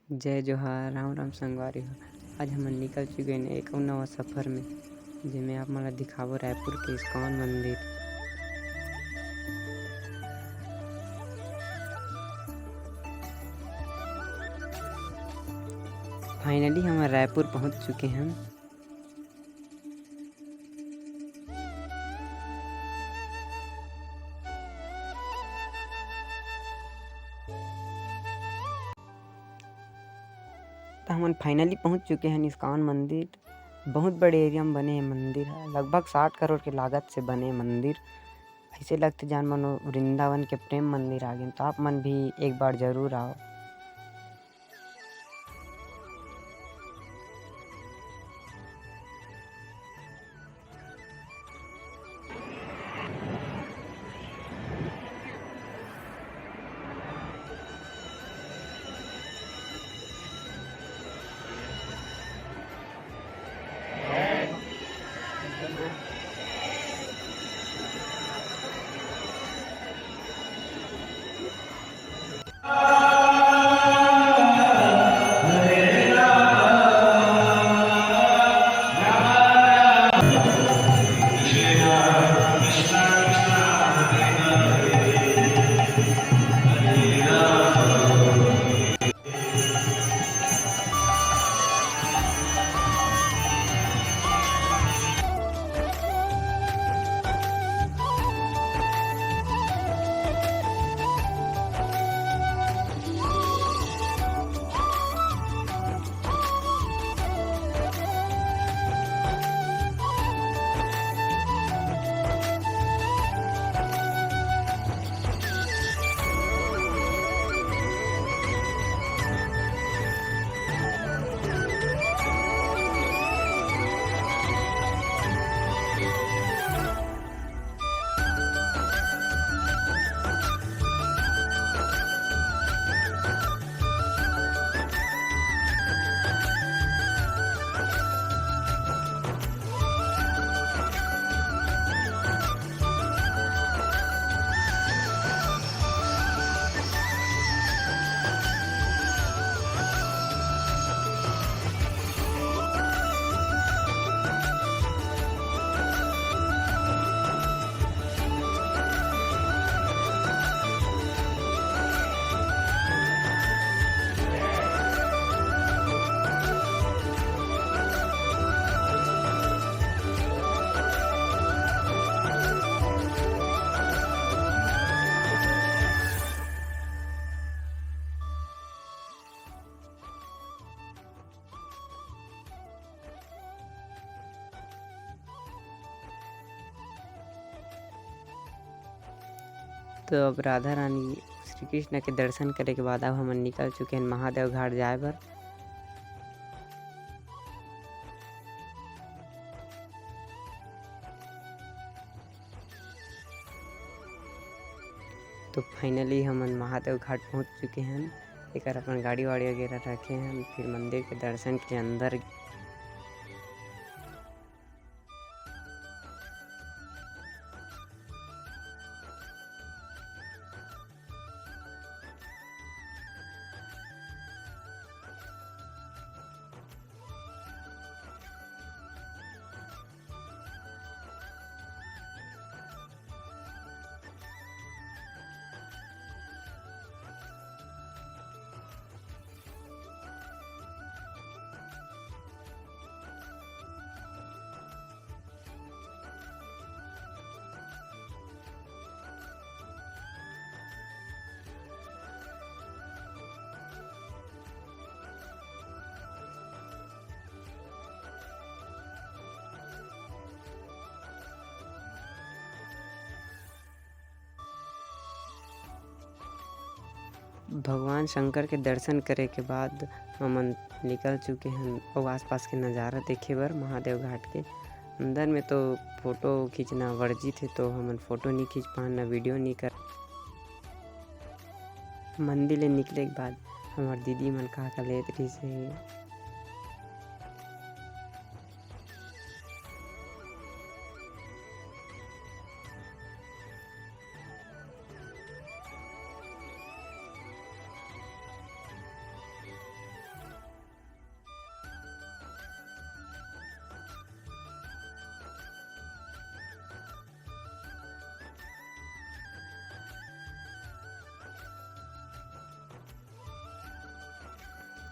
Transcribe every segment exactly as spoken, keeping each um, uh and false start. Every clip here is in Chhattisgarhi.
जय जोहार, राम राम संगवारी हो। आज हमन निकल चुके हैं एक अउ नवा सफर में, जेमे आप मन ला दिखाबो रायपुर के इस्कॉन मंदिर। Finally हमन रायपुर पहुंच चुके हैं। त हमन finally पहुंच चुके हैं इस्कॉन मंदिर। बहुत बड़े area में बने हे मंदिर ह, लगभग साठ करोड़ के लागत से बने मंदिर। ऐसे लगथे जान मानो वृंदावन के प्रेम मंदिर आ गे। तो आप मन भी एक बार जरूर आओ। तो अब राधा रानी श्री कृष्ण के दर्शन करे के बाद अब हमन निकल चुके हैं महादेव घाट जाए बर। तो finally हमन महादेव घाट पहुंच चुके हैं। एकर अपन गाड़ी वाड़ी वगैरह रखे हैं, फिर मंदिर के दर्शन के अंदर भगवान शंकर के दर्शन करे के बाद हमन निकल चुके हन अउ आसपास के नज़ारा देखे बर महादेव घाट के। अंदर में तो फोटो खींचना वर्जित हे, तो हमन फोटो नहीं खींच पान, ना वीडियो नहीं कर। मंदिर ले निकले के बाद हमर दीदी मन का का लेत रहिस हे।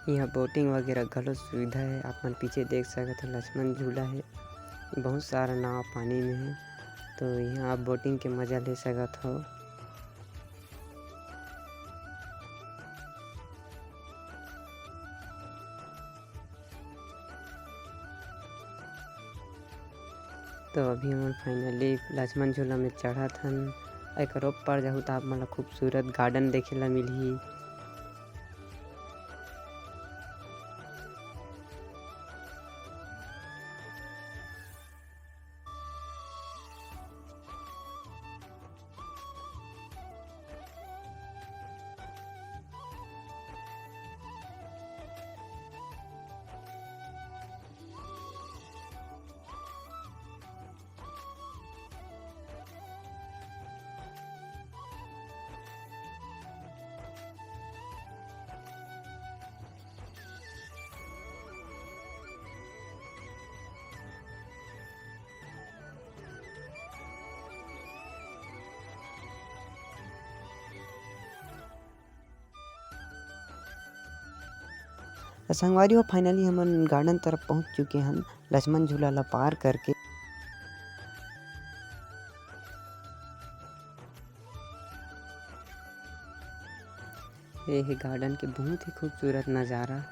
यहाँ बोटिंग वगैरह घलो सुविधा हे। आप मन पीछे देख सकत हो, लक्ष्मण झूला हे, बहुत सारा नाव पानी में हे, तो यहाँ आप बोटिंग के मजा ले सकत हो। तो अभी हमन finally लक्ष्मण झूला में चढ़त हन। एकर ऊपर जाहू त आप मन ला खूबसूरत garden देखे ला मिलही। त संगवारी हो, finally हमन garden तरफ पहुंच चुके हन, लक्ष्मण झूला ला पार करके। ये हे garden के बहुत ही खूबसूरत नजारा।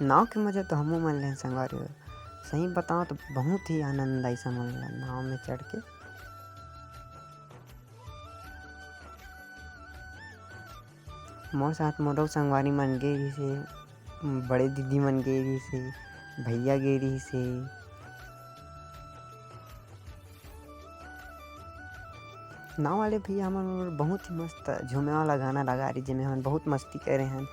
नाव के मजा तो हमू मन लेन संगवारी हो। सही बताओ तो बहुत ही आनंद आई समझ ला नाव में चढ़ के। मोर साथ मोर अउ संगवारी मन गे रहिस हे, बड़े दीदी मन गे रहिस हे, भैया गे रहिस हे। नाव वाले भैया हमन बहुत ही मस्त झूमे वाला गाना लगा रही, जेमे हमन बहुत मस्ती करे हन।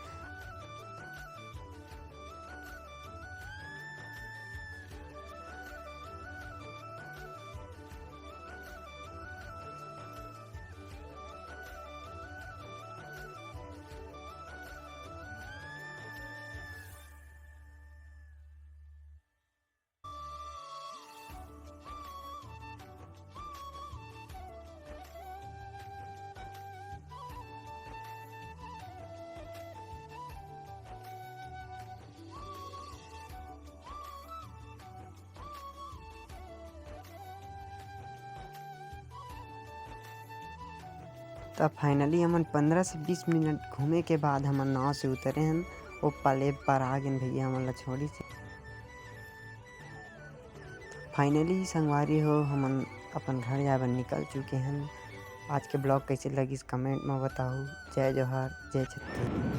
त finally हमन पंद्रह से बीस मिनट घूमे के बाद हमन नाव से उतरे हन। ओ पाले पार आ गेन भैया हमन ला छोड़ी से। Finally संगवारी हो, हमन अपन घर जाए बर निकल चुके हन। आज के vlog कैसे लगिस comment में बताहू। जय जोहार, जय छत्तीसगढ़।